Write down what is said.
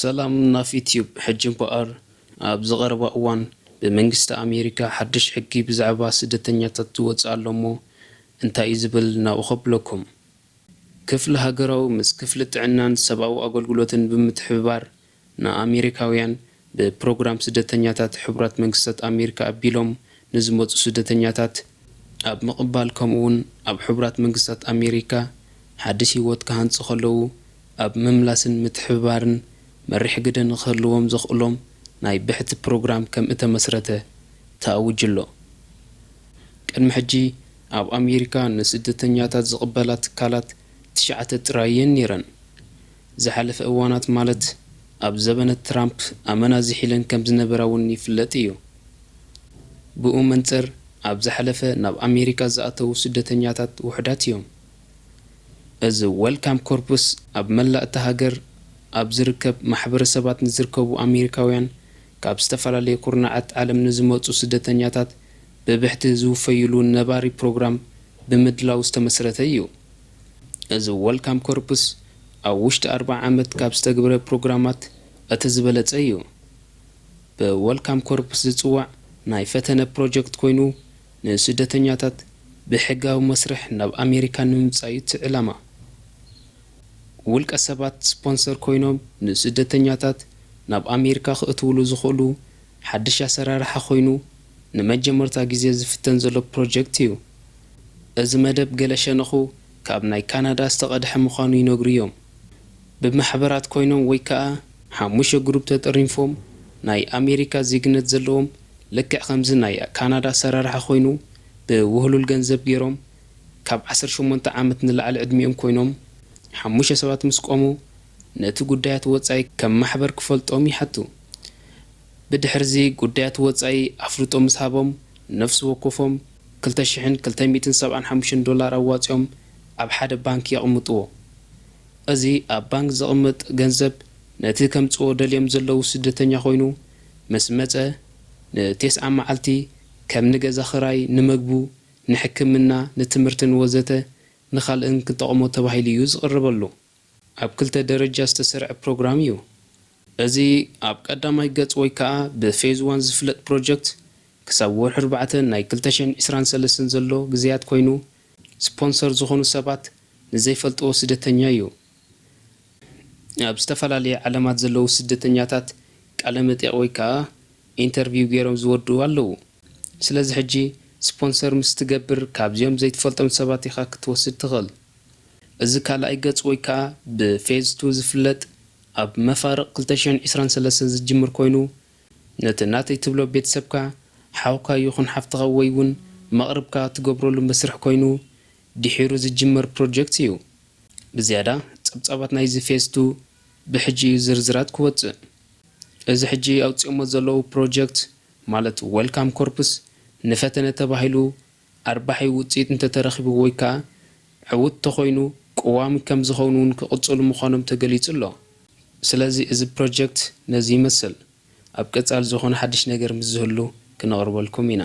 ሰላም ናፊ ቲዩብ፣ ሕጂ እምበኣር ኣብዚ ቀረባ እዋን ብመንግስቲ ኣሜሪካ ሓድሽ ሕጊ ብዛዕባ ስደተኛታት ዝወጽእ ኣሎ እሞ እንታይ እዩ ዝብል ናብኡ ከብለኩም። ክፍሊ ሃገራዊ ምስ ክፍሊ ጥዕናን ሰብኣዊ ኣገልግሎትን ብምትሕብባር ንኣሜሪካውያን ብፕሮግራም ስደተኛታት ሕቡራት መንግስታት ኣሜሪካ ኣቢሎም ንዝመጹ ስደተኛታት ኣብ ምቕባል ከምኡውን ኣብ ሕቡራት መንግስታት ኣሜሪካ ሓድሽ ህይወት ክሃንጹ ከለዉ ኣብ ምምላስን ምትሕብባርን መሪሕ ግደ ንክህልዎም ዘኽእሎም ናይ ብሕቲ ፕሮግራም ከም እተመስረተ ተኣዊጁ ኣሎ። ቅድሚ ሕጂ ኣብ ኣሜሪካ ንስደተኛታት ዝቕበላ ትካላት ትሽዓተ ጥራይ እየን ነይረን። ዝሓለፈ እዋናት ማለት ኣብ ዘበነ ትራምፕ ኣመና ዝሒለን ከም ዝነበራ እውን ይፍለጥ እዩ። ብኡ መንጽር ኣብ ዝሓለፈ ናብ ኣሜሪካ ዝኣተዉ ስደተኛታት ውሑዳት እዮም። እዚ ዌልካም ኮርፕስ ኣብ መላእ እታ ሃገር ኣብ ዝርከብ ማሕበረሰባት ንዝርከቡ ኣሜሪካውያን ካብ ዝተፈላለየ ኩርናዓት ዓለም ንዝመጹ ስደተኛታት ብብሕቲ ዝውፈይሉ ነባሪ ፕሮግራም ብምድላው ዝተመስረተ እዩ። እዚ ዌልካም ኮርፕስ ኣብ ውሽጢ ኣርብዓ ዓመት ካብ ዝተግብረ ፕሮግራማት እቲ ዝበለጸ እዩ። ብወልካም ኮርፕስ ዝጽዋዕ ናይ ፈተነ ፕሮጀክት ኮይኑ ንስደተኛታት ብሕጋዊ መስርሕ ናብ ኣሜሪካ ንምምጻእ እዩ እቲ ዕላማ። ውልቀ ሰባት ስፖንሰር ኮይኖም ንስደተኛታት ናብ ኣሜሪካ ክእትውሉ ዝኽእሉ ሓድሽ ኣሰራርሓ ኮይኑ ንመጀመርታ ግዜ ዝፍተን ዘሎ ፕሮጀክት እዩ። እዚ መደብ ገለ ሸነኹ ካብ ናይ ካናዳ ዝተቐድሐ ምዃኑ ይነግሩ እዮም። ብማሕበራት ኮይኖም ወይ ከኣ ሓሙሽተ ግሩፕ ተጠሪንፎም ናይ ኣሜሪካ ዜግነት ዘለዎም ልክዕ ከምዚ ናይ ካናዳ ኣሰራርሓ ኮይኑ ብውህሉል ገንዘብ ገይሮም ካብ ዓሰርተ ሸሞንተ ዓመት ንላዕሊ ዕድሚኦም ኮይኖም ሓሙሽተ ሰባት ምስ ቆሙ ነቲ ጉዳያት ወጻኢ ከም ማሕበር ክፈልጦም ይሓቱ። ብድሕርዚ ጉዳያት ወጻኢ ኣፍልጦ ምስ ሃቦም ነፍሲ ወከፎም ክልተ ሽሕን ክልተ ሚእትን ሰብዓን ሓሙሽተን ዶላር ኣዋጺኦም ኣብ ሓደ ባንክ የቕምጥዎ። እዚ ኣብ ባንክ ዘቕምጥ ገንዘብ ነቲ ከምጽዎ ደልዮም ዘለዉ ስደተኛ ኮይኑ ምስ መጸ ንቴስዓ መዓልቲ ከም ንገዛ ኽራይ፣ ንመግቡ፣ ንሕክምና፣ ንትምህርትን ወዘተ ንኻልእን ክጠቕሞ ተባሂሉ እዩ ዝቕርበሉ። ኣብ ክልተ ደረጃ ዝተሰርዐ ፕሮግራም እዩ። እዚ ኣብ ቀዳማይ ገጽ ወይ ከኣ ብፌዝ ዋን ዝፍለጥ ፕሮጀክት ክሳብ ወርሒ ኣርባዕተ ናይ ክልተ ሽሕን ዕስራን ሰለስተን ዘሎ ግዜያት ኮይኑ ስፖንሰር ዝኾኑ ሰባት ንዘይፈልጥዎ ስደተኛ እዩ። ኣብ ዝተፈላለየ ዓለማት ዘለዉ ስደተኛታት ቃለ መጠይቕ ወይ ከኣ ኢንተርቪው ገይሮም ዝወድኡ ኣለዉ። ስለዚ ሕጂ ስፖንሰር ምስ ትገብር ካብዚኦም ዘይትፈልጦም ሰባት ኢኻ ክትወስድ ትኽእል። እዚ ካልኣይ ገጽ ወይ ከኣ ብፌዝ ቱ ዝፍለጥ ኣብ መፋርቕ ክልተ ሽሕን ዕስራን ሰለስተን ዝጅምር ኮይኑ ነቲ ናተይ ትብሎ ቤተሰብካ፣ ሓውካ ይኹን ሓፍትኻ ወይ እውን መቕርብካ ትገብረሉ መስርሕ ኮይኑ ድሒሩ ዝጅመር ፕሮጀክት እዩ። ብዝያዳ ጸብጻባት ናይዚ ፌዝ ቱ ብሕጂ እዩ ዝርዝራት ክወጽእ። እዚ ሕጂ ኣውጺኦሞ ዘለዉ ፕሮጀክት ማለት ዌልካም ኮርፕስ ንፈተነ ተባሂሉ ኣርባሒ ውጽኢት እንተተረኺቡ ወይ ከኣ ዕዉት ተኾይኑ ቀዋሚ ከም ዝኸውን እውን ክቕጽሉ ምዃኖም ተገሊጹ ኣሎ። ስለዚ እዚ ፕሮጀክት ነዚ ይመስል። ኣብ ቀጻሊ ዝኾነ ሓድሽ ነገር ምስ ዝህሉ ክነቕርበልኩም ኢና።